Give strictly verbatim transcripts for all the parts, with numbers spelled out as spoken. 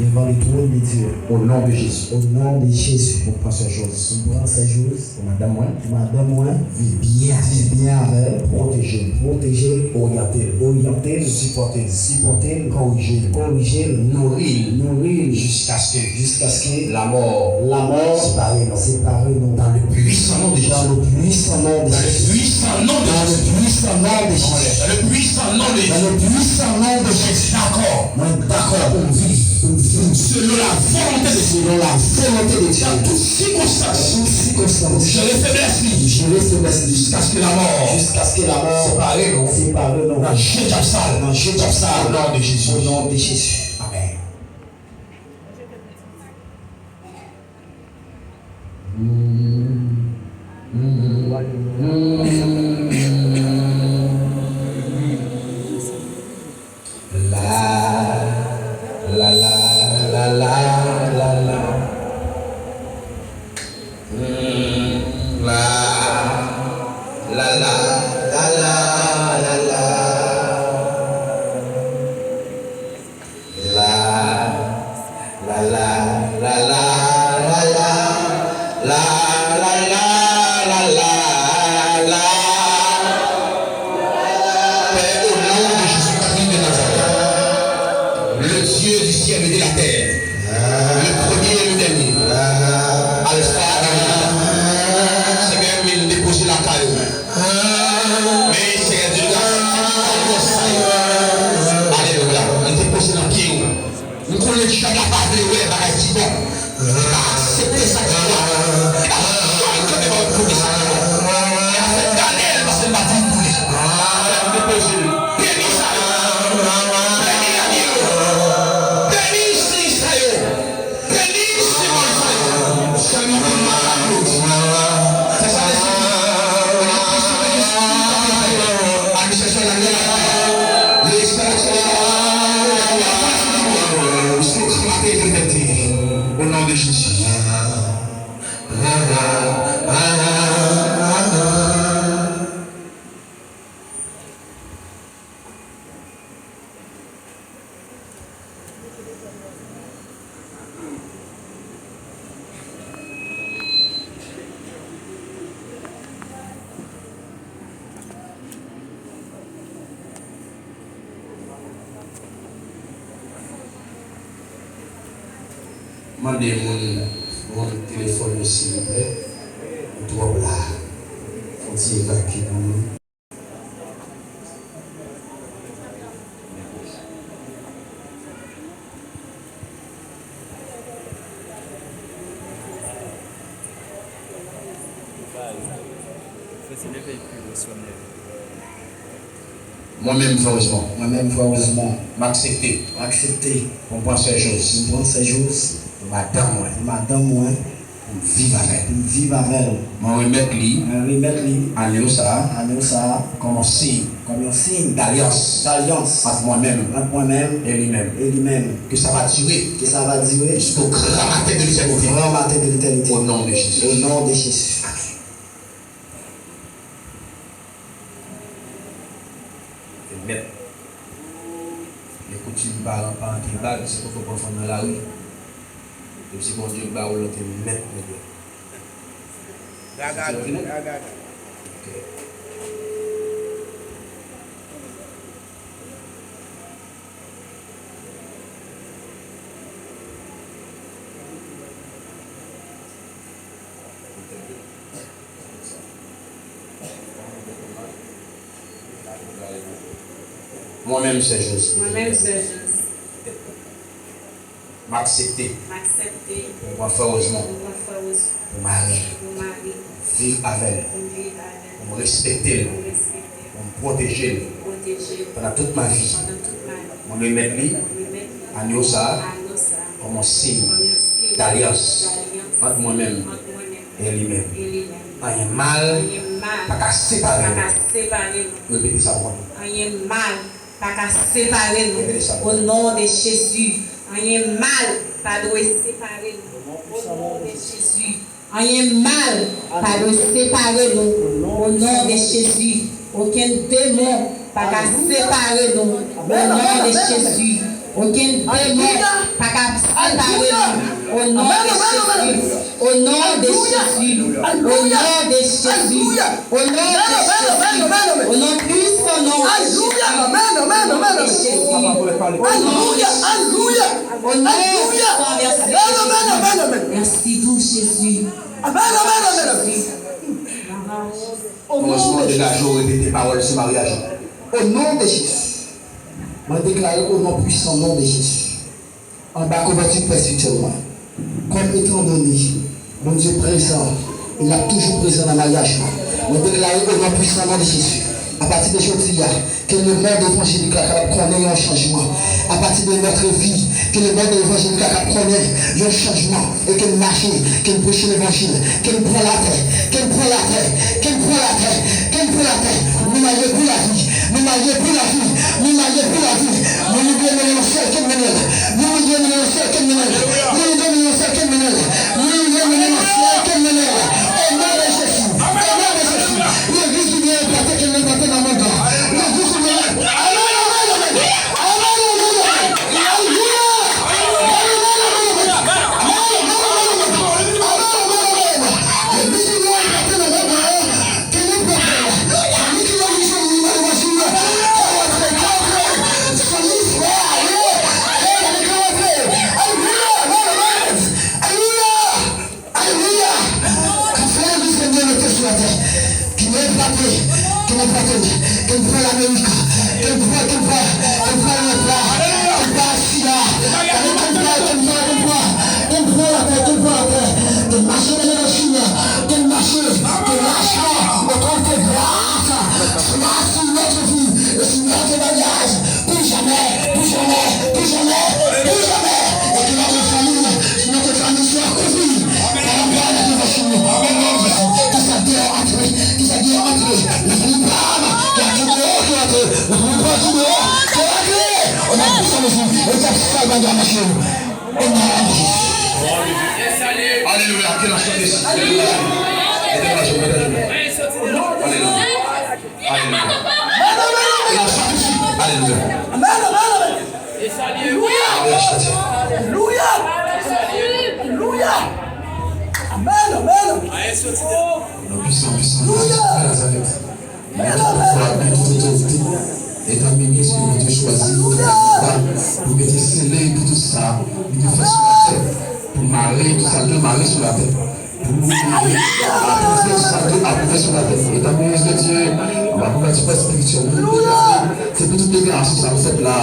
Devant le trône de Dieu. Au nom de Jésus. Au nom de Jésus. Pou pran sè Jozis. Pou pran sè Jozis. Pou madanm mwen. Pou madanm mwen. Viv byen. Viv byen avè l. Pwoteje l. Pwoteje l. Oryante l. Oryante l. Sipòte l. Sipòte l. Korije l. Korije l. Nouri l. Nouri l. Jiskaske. Jiskaske. Lamò. Lamò. Separe nou. Separe nou. Dans le puissant nom de Jésus. Dans le puissant nom de Jésus. Dans le puissant nom de Jésus. Dans le puissant nom de Jésus. Dans le puissant nom de Jésus. Dakò. Mwen dakò pou m viv. Pou m viv. Selon la volonté de Dieu. Selon la volonté de Dieu. Dans toute circonstance. Dans toute circonstance. Jere feblès li. Jere feblès li. Jiskaske lamò. Jiskaske lamò. Separe nou. Separe nou. Nan je dyab sa. Nan je dyab sa. Au nom de Jésus. Au nom de Jésus. Amèn. La, la, la, la, la, la, la. Mm, la, la, la, la, la, la, la. La, la, la, la, la, la. La, la, la, la, la, la. Père, au nom de Jésus-Christ de Nazareth, le Dieu du ciel et de la terre, le premier et le dernier, Alpha et Omega. Seigneur, m depoze lakay ou. Men Senyè Dye, grasa ti kòb sa yo. Alelouya. Mwen te poze nan pye w. M konnen dyab la pa vle wè bagay ti bon. Li pa aksepte sa ki dwat. Li pa janm kanpe bò kote sa ki bon. Li ap fè dane l paske l pa viv pou li. Mwen te poze l. Beni sa yo. Beni lanye yo. Beni siy sa yo. Beni senbòl sa yo. Sèlman pou nou aplodi. Fè sa, Lespri. Beni pwisan de Lespri, administrasyon la glwa, lespri la glwa, la glwa, la glwa, la glwa, au nom de Jésus. Mande moun, moun telefòn yo silvouplè. Ou twòp la. Fon ti evakye pou nou. Mwen menm, frè Rosemond. Mwen menm, frè Rosemond. M aksepte. M aksepte. Pou m pran sè Jozis. Pou m pran sè Jozis. Pou madanm mwen. Pou madanm mwen. Pou m viv avè l. Pou m viv avè l. Mwen remèt li. Mwen remèt li. Anyo sa a. Anyo sa a. Kòm yon siy. Kòm yon siy. Dalyans. Dalyans. Ant mwen menm. Ant mwen menm. E li menm. E li menm. Ke sa va dire. Ke sa va dire. Jusqu'au grand matin de l'éternité. Grand matin de l'éternité. Au nom de Jésus. Au nom de Jésus. Amèn. Te mèt. Li koutim paran pa antre bal, se poko pran fanm nan lari. Depi se Bondye k ba ou l, te mèt, nèg la. Gaga, gaga, gaga. Ok. Mwen menm, sè Jozis. Mwen menm, sè Jozis. M aksepte. M aksepte. Pou m pran frè Rosemond. Pou m pran frè Rosemond. Pou mari. Pou mari. Viv avè l. Pou m viv avè l. Pou m respekte l. Pou m respekte l. Pou m pwoteje l. Pou m pwoteje l. Pandan tout ma vi. Pandan tout ma vi. Mwen remèt li. Mwen remèt li. Anyo sa a. Anyo sa a. Kòm yon siy. Kòm yon siy. Dalyans. Dalyans. Ant mwen menm. Ant mwen menm. E li menm. E li menm. Anyen mal. Anyen mal. Pa ka separe nou. Pa ka separe nou. Repete sa pou mwen. Anyen mal pa ka separe nou. Repete sa pou mwen. Au nom de Jésus. Anyen mal pa dwe separe nou. Au nom de Jésus. Anyen mal pa dwe separe nou. Au nom de Jésus. Okenn demon pa ka separe nou. Au nom de Jésus. Okenn demon pa ka Au nom de Jésus. Au nom de Jésus. Au nom de Jésus. Au nom puissant nom de Jésus. Au nom de Jésus. Au nom de Jésus. Au nom puissant de Jésus. Merci doux Jésus. Kòmansman degaje w, repete pawòl sou maryaj ou. O non de Jezi, mwen deklare o non pwisan non de Jezi, anba kouvèti pèsifik mwen, kòm etandone Bondye prezan, e l ap toujou prezan nan maryaj mwen, mwen deklare o non pwisan non de Jezi, apati de jodi a, ke lemonn evanjelik la kapab konnen yon chanjman. Apati de notre vie, ke lemonn evanjelik la kapab konnen yon chanjman. E ke n mache, ke n preche levanjil, ke n pran latè, ke n pran latè, ke n pran latè, ke n pran latè. Nou marye pou lavi, nou marye pou lavi, nou marye pou lavi. Nou lye mennen yon sèl ke n mennen l. Nou lye mennen yon sèl ke n mennen l. Nou lye mennen yon sèl ke n mennen l. Nou lye mennen yon sèl ke n mennen l. O non de Jezi, o non de Jezi. Legliz li byen enplante, ke l enplante nan mond lan. Legliz li byen. Amèn, amèn, amèn. Alelouya! K ap fè legliz Bondye mete sou latè. Ke n eklate, ke n eklate, ke n pran Lamerik, ke n pran, ke n pran, ke n pran Lewòp la, ke n pran Azi a, ke n pran, ke n pran, ke n pran, ke n pran latè, ke n pran latè, ke n mache nan levanjil, ke n mache, ke n mache, otorite gras, swa sou notre vie, e sou notre mariage. Pou jamè, pou jamè, pou jamè, pou jamè. E ke notre famille, notre famille soit couverte par la gloire de Dieu. Au nom de Jésus, ke sa deyò antre, ke sa deyò antre. Nan fanmi pa m, ke sa deyò ki antre, nan fanmi pa m ki deyò, ke antre. O non de Jezi, e ke sa bagay mache. O non de Jezi. Alelouya, ke la chante. Alelouya. Alelouya. Alelouya. Alelouya. Alelouya. Alelouya. Alelouya. Amèn, amèn. Non, pwisan, pwisan, Nazarèt. Mèt tout pouvwa, mèt tout otorite. Etan minis ke Bondye chwazi pou mete sou la, pou mete sele pou tout sa li te fè sou latè, pou mare tout sa l te mare sou latè. Pou apwouve sa ke apwouve sou latè. Etan minis de Dye, anba kouvèti espirityèl, nou deklare, se pou tout deklarasyon sa yo fèt la,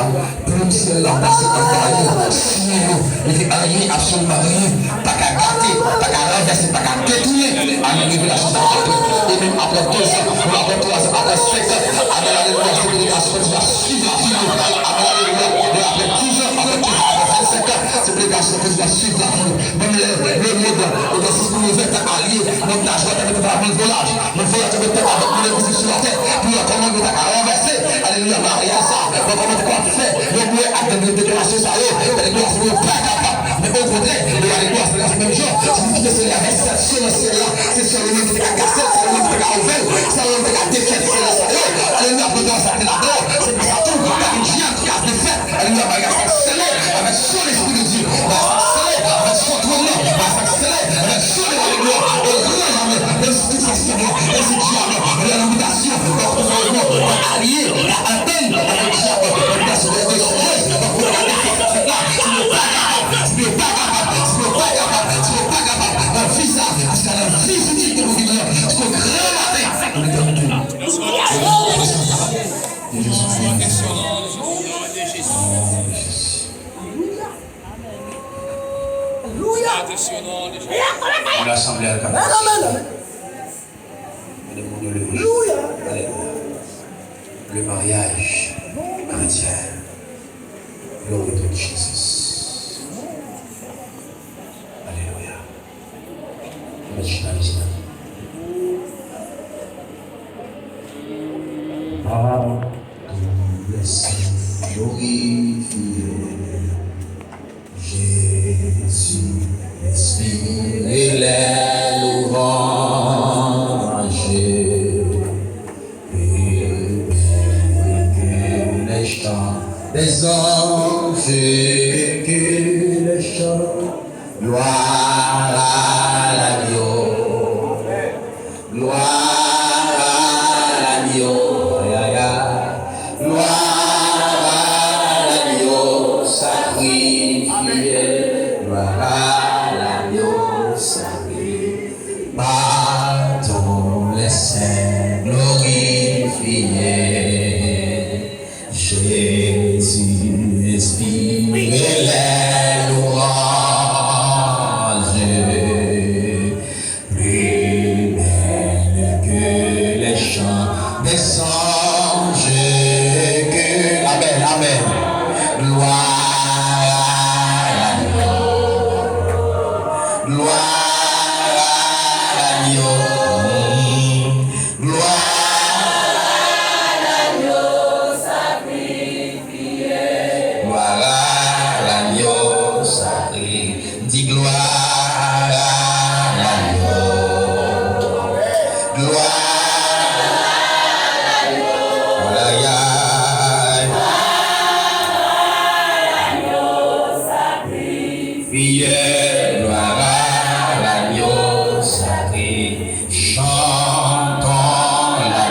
pou syèl la pase anba yo, siyen yo, e ke anyen, absoliman anyen, pa ka gate, pa ka ranvèse, pa ka detounen, anyen revelasyon sa yo fèt. E menm apre de zan, menm apre twa zan, apre senk zan, amèn, alelouya, se deklarasyon sa yo. Swiv lavi nou. Amèn, alelouya. E apre diz an, apre kenz an, apre vennsenk an, se deklarasyon sa yo swiv lavi nou. Menm lè lemonn, otan sis pou nou vèt alye, montaj la te mete pa moun volaj. Moun volaj te mete avèk moun envizib sou latè. Pou wè kòman yo ta ka ranvèse, alelouya, maryaj sa. Pou wè kòman yo ta ka fè yon bwè ak de deklarasyon sa yo. Deklarasyon yo pa kapab. Men okontrè, yo pa deklarasyon menm jan. Si nou kite sele avèk sèt sele syèl la, se sèl ou menm ki te ka kase l, sèl ou menm ki te ka ouvè l, sèl ou menm ki te ka defèt sele sa yo. Alelouya, pou sa te ladan. Se pou sa tou, pa gen djab ki ka defèt. Alelouya, bagay sa sele avèk son Lespri de Dye. Bagay sa sele avèk son twòn nan. Bagay sa sele avèk son Lespri de Dye. O gran jamè, menm si tout fòs fèb la, menm si dyab la, alelouya, nan bitasyon, nan konfòzman, nan alye, nan antann avèk dyab, nan bitasyon, nan deside, nan kote la defèt la, si nou pa kapab, si nou pa kapab, si nou pa kapab, si nou pa kapab, nan vi sa, jiska nan vi finik ke nou vin nan, jiska gran maten, nou vin nan. Alelouya. Alelouya. Pou lasanble a kapab. Amèn, amèn, amèn. Mèt moun yo leve. Alelouya. Alelouya. Le mariage chrétien. Glory to Jesus. Alelouya. Mèt chita, mèt chita. Papa, glorifye. Jésus, inspire les louanges et que les chants des anges, que les chants, gloire à Glwa a lagno sakrifye, pa ton lè sen glorifye. Jésus inspire les louanges, plus belle que les chants des anges. Que, amen, amen. Gloire à l'agneau. Gloire à l'agneau. Gloire à l'agneau sacrifié. Gloire à l'agneau sacrifié. Di gloire.